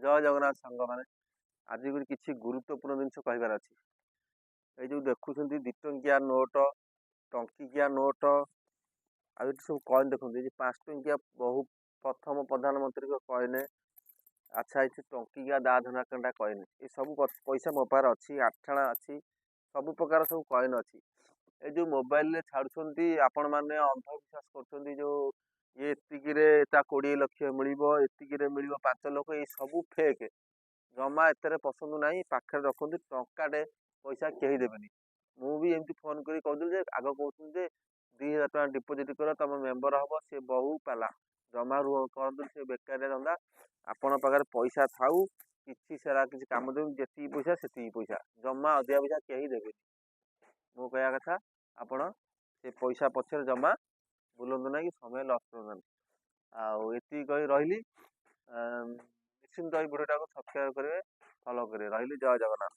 ଜୟ ଜଗନ୍ନାଥ ସାଙ୍ଗମାନେ। ଆଜି ଗୋଟେ କିଛି ଗୁରୁତ୍ୱପୂର୍ଣ୍ଣ ଜିନିଷ କହିବାର ଅଛି। ଏଇ ଯେଉଁ ଦେଖୁଛନ୍ତି 2 ଟଙ୍କିଆ ନୋଟ, ଟଙ୍କିକିଆ ନୋଟ, ଆଉ ଏଠି ସବୁ କଏନ୍ ଦେଖନ୍ତୁ। ଏଇ 5 ଟଙ୍କିଆ ବହୁ ପ୍ରଥମ ପ୍ରଧାନମନ୍ତ୍ରୀଙ୍କ କଏନ୍। ଆଚ୍ଛା, ଏଠି ଟଙ୍କିକିଆ ଦା ଧନା କଣ୍ଟା କଏନ୍, ଏ ସବୁ ପଇସା ମୋ ପାଖରେ ଅଛି। ଆଠଣା ଅଛି, ସବୁ ପ୍ରକାର ସବୁ କଏନ୍ ଅଛି। ଏ ଯେଉଁ ମୋବାଇଲରେ ଛାଡ଼ୁଛନ୍ତି, ଆପଣମାନେ ଅନ୍ଧବିଶ୍ୱାସ କରୁଛନ୍ତି। ଯେଉଁ ଇଏ ଏତିକିରେ ତା 20 ଲକ୍ଷ ମିଳିବ, ଏତିକିରେ ମିଳିବ 5 ଲକ୍ଷ, ଏଇ ସବୁ ଫେକ୍। ଜମା ଏଥିରେ ପସନ୍ଦ ନାହିଁ। ପାଖରେ ରଖନ୍ତୁ, ଟଙ୍କାଟେ ପଇସା କେହି ଦେବେନି। ମୁଁ ବି ଏମିତି ଫୋନ୍ କରି କହୁଥିଲି ଯେ ଆଗ କହୁଛନ୍ତି ଯେ 2000 ଟଙ୍କା ଡିପୋଜିଟ୍ କର, ତମ ମେମ୍ବର ହବ। ସେ ବହୁ ପାଲା, ଜମା ରୁହ କରନ୍ତୁ। ସେ ବେକାରିଆ ଧନ୍ଦା। ଆପଣଙ୍କ ପାଖରେ ପଇସା ଥାଉ, କିଛି ସେରା କିଛି କାମ ଦେଉନି। ଯେତିକି ପଇସା ସେତିକି ପଇସା, ଜମା ଅଧିକା ପଇସା କେହି ଦେବେନି। ମୋ କହିବା କଥା, ଆପଣ ସେ ପଇସା ପଛରେ ଜମା ବୁଲନ୍ତୁ ନାହିଁ କି ସମୟ ଲସ୍ କରନ୍ତୁ ନାହିଁ। ଆଉ ଏତିକି କହି ରହିଲି। ନିଶ୍ଚିନ୍ତ ଏଇ ଭିଡ଼ିଓଟାକୁ ସବସ୍କ୍ରାଇବ୍ କରିବେ, ଫଲୋ କରିବେ। ରହିଲି, ଜୟ ଜଗନ୍ନାଥ।